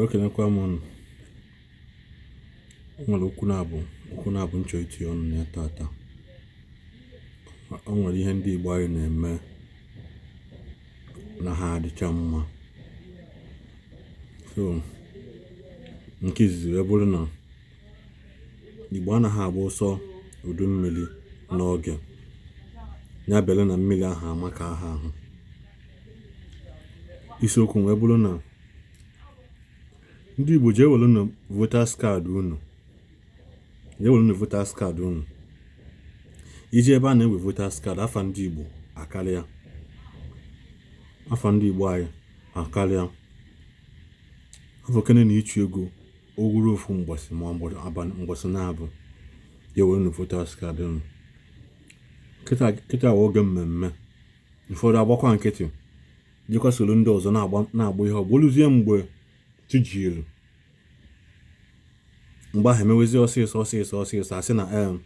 Ekenekwa m unu. O nwere okwu na-abụ m chọrọ itinye ọnụ na ya tata. O nwere ihe ndị Igbo anyị na-eme na ha adịcha mma. So nke izizi wee bụrụ na Igbo anaghị agba ọsọ udu mmiri n'oge, ya bere na mmiri ahụ amaka ha ahụ. Isiokwu wee bụrụ na ndị Igbo, jee were voters card unu, jee were voters card unu. Iji ebe a na-ewe voters card, afa ndị Igbo akarịa, afa ndị Igbo anyị akarịa. Afọ kene na ịchụ ego ogwuru ofu mgbọsị ma abalị mgbọsị na-abụ, jee were voters card unu. Kịta kịta wụ oge mmemme. Ụfọdụ agbakwa nkịtị, jekwa soro ndị ọzọ na-agba ihe ọgboluzie. Mgbe chi jiri, mgbe ahụ emewezie ọsịsọ ọsịsọ ọsịsọ, asị na em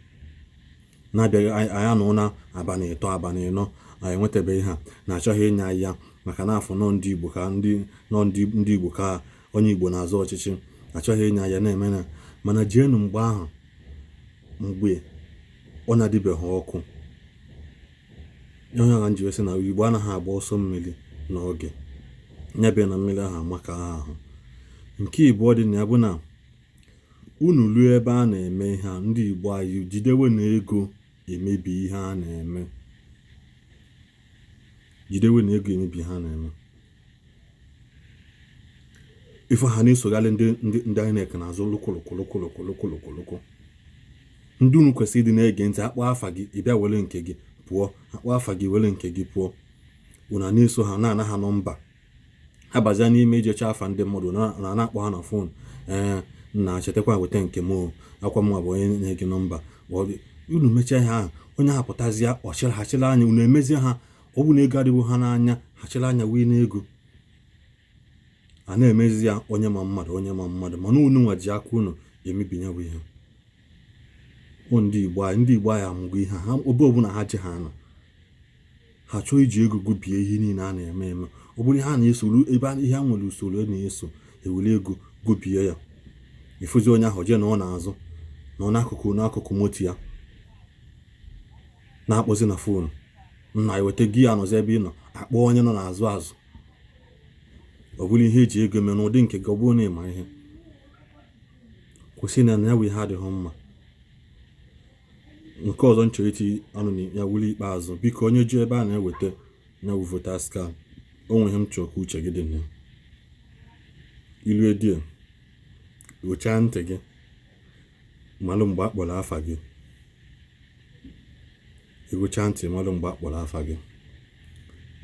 na-abịaghị anyị anọ na abalị 3, abalị 4, anyị enwetabeghị ha na-achọghị inye anyị ya, maka na afọ nọ ndị Igbo ka ndị nọ ndị Igbo ka onye Igbo na-azọ ọchịchị, achọghị inye anyị ya na-eme na. Mana jeenu mgbe ahụ, mgbe ọ na-adịbeghị ọkụ onye agha nji sị na Igbo anaghị agba ọsọ mmiri n'oge, ya bịa na mmiri ahụ amaka ha ahụ. Nke ịbụọ dị na ya bụ na unu ruo ebe a na-eme ihe a, ndị Igbo anyị jidewe na ego emebi ihe a na-eme, jidewe na ego emebi ihe a na-eme. Ife ha na-esogharị ndị INEC n'azụ lụkwụlụkwụ lụkwụlụkwụ lụkwụlụkwụ lụkwụ. Ndị unu kwesịrị ịdị na-ege ntị, akpọ afa gị, ị bịa were nke gị pụọ, akpọ afa gị, were nke gị pụọ. Unu na-eso ha, na-ana ha nọmba ha, bazia n'ime ijecha afa ndị mmadụ na na-akpọ ha na phone. Ee, nna, chetakwa weta nke m o, akwa m bụ onye nye gị nọmba. Unu mechaa ihe ahụ, onye ahụ pụtazịa, ọchịrị ha chịrị anya. Unu emezie ha, ọ bụ na ego adịghị ha n'anya, ha chịrị anya wee n'ego a na-emezi ya. Onye ma mmadụ, onye ma mmadụ, mana unu nwa ji aka unu emebi ya bụ ihe. Ndị Igbo anyị, ndị Igbo anyị amụgo ihe ha. Obe ọbụla ha ji ha nọ, ha chọọ iji ego gụbie ihe niile a na-eme eme. Ọ bụrụ ihe a na-esoro ebe ihe a nwere usoro na-eso, ewere ego gụbie ya. Ịfụzi onye ahụ jee na ọ na-azụ nọ n'akụkụ moto ya, na-akpọzi na phone, nna, eweta gị ya, nọzi ebe ị nọ akpọ onye nọ n'azụ azụ. Ọ bụrụ ihe eji ego eme n'ụdị nke gị, ọ bụrụ na ịma ihe, kwụsị na ya bụ ihe adịghị mma. Nke ọzọ m chọrọ iti ọnụ na ya wuli ikpeazụ, biko, onye ju ebe a na-eweta ya bụ voters card, o nwere ihe m chọrọ ka uche gị dị na ya. Ilu edie, gụchaa ntị gị, malụ mgbe a kpọrọ afa gị. Ịgụchaa ntị, malụ mgbe a kpọrọ afa gị.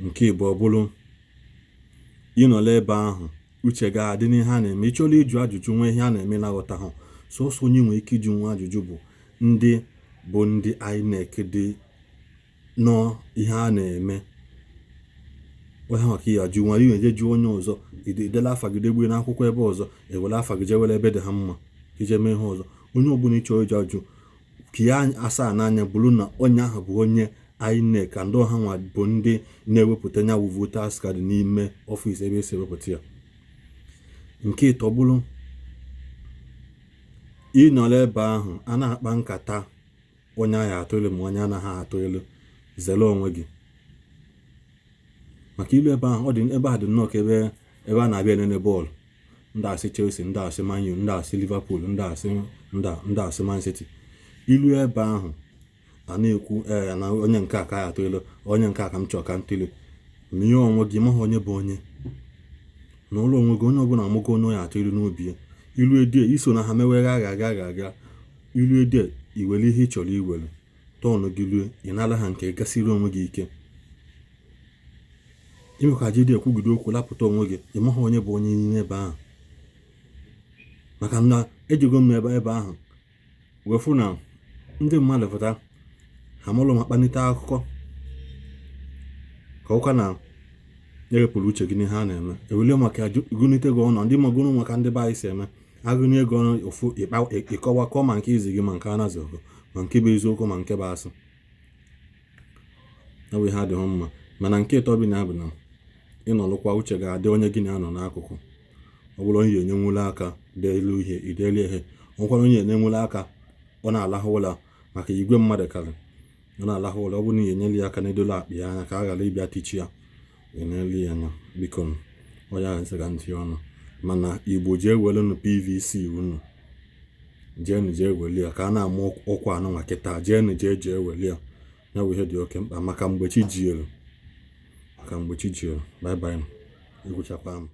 Nke ịbụọ bụrụ, ịnọrọ ebe ahụ, uche ga-adị n'ihe a na-eme. Ị chọrọ ịjụ ajụjụ, nwee ihe a na-eme na-aghọta ha, sọsọ onye nwere ike ịjụ nwa ajụjụ bụ ndị bụ ndị INEC dị nọ ihe a na-eme. Onye maka ihe ajụ nwa, ị ga-eje jụọ onye ọzọ, idela afa gị degbue n'akwụkwọ ebe ọzọ, ewere afa gị jewere ebe dị ha mma ije mee ihe ọzọ. Onye ọbụla ị chọrọ ịjụ ajụ ka ya asaa n'anya, bụrụ na onye ahụ bụ onye INEC, ka ndị ọha nwa bụ ndị na-ewepụta ya bụ voters card n'ime office ebe esi ewepụta ya. Nke ịtọ bụrụ, ịnọrọ ebe ahụ a na-akpa nkata onye ahụ atụ ilu ma onye anaghị atụ ilu, zere onwe gị, maka ilu ebe ahụ ọ dị, ebe a dị nnọọ ka ebe a na-abịa enene bọọlụ. Ndị asị Chelsea, ndị asị Man U, ndị asị Liverpool, ndị asị ndị asị Man City. Ilu ebe ahụ a na-ekwu, ee, na onye nke a ka ya atụ ilu, onye nke a ka m chọọ ka m tụlu mie onwe gị, maha onye bụ onye n'ụlọ onwe gị. Onye ọbụla amụgo onye ya atụ ilu n'obi ya. Ilu edie, iso na ha mewere agha aga aga aga. Ilu edie, iwere ihe ị chọrọ iwere tọọnụ gị, lue ị nara ha nke gasịrị onwe gị ike imekwa ji dị ekwugide okwu, lapụta onwe gị. Ị maghị onye bụ onye n'ime ebe ahụ, maka na ejego m ebe ahụ wee fụ na ndị mmadụ pụta, ha mụrụ ma kpanite akụkọ ka ụka na ewepụrụ uche gị n'ihe a na-eme, ewele maka gụnite gị ọnụ. Ndị magoro maka ndị be anyị si eme, agụnye ego ọnụ ofu, ịkọwa kọọ ma nke izi gị, ma nke a na-azụ, ma nke bụ eziokwu, ma nke bụ asị. Ya bụ ihe adịghị mma. Mana nke ịtọ bi na bụ na ịnọlụkwa, uche ga-adị onye gị na-anọ n'akụkụ. Ọ bụrụ onye enyenwula aka deelu ihe, idelu ihe. Ọ nwekwara onye enyenwula aka, ọ na-alahụ ụla maka igwe mmadụ karị, ọ na-alahụ ụla. Ọ bụrụ na ị enyela ya aka na-edolu akpa ya anya ka a ghara ịbịa tichi ya, enyela ya anya. Biko, onye ahụ nsị ka ntị ọnụ mana Igbo, jee welụnụ PVC unu, jeenu jee weli ya ka a na-amụ ọkwa anụnwa kịta. Jeenu jee jee weli ya. Ya bụ ihe dị oke mkpa maka mgbe chi jielu, maka mgbe chi jielu. Bye bye, ekwuchakwa m.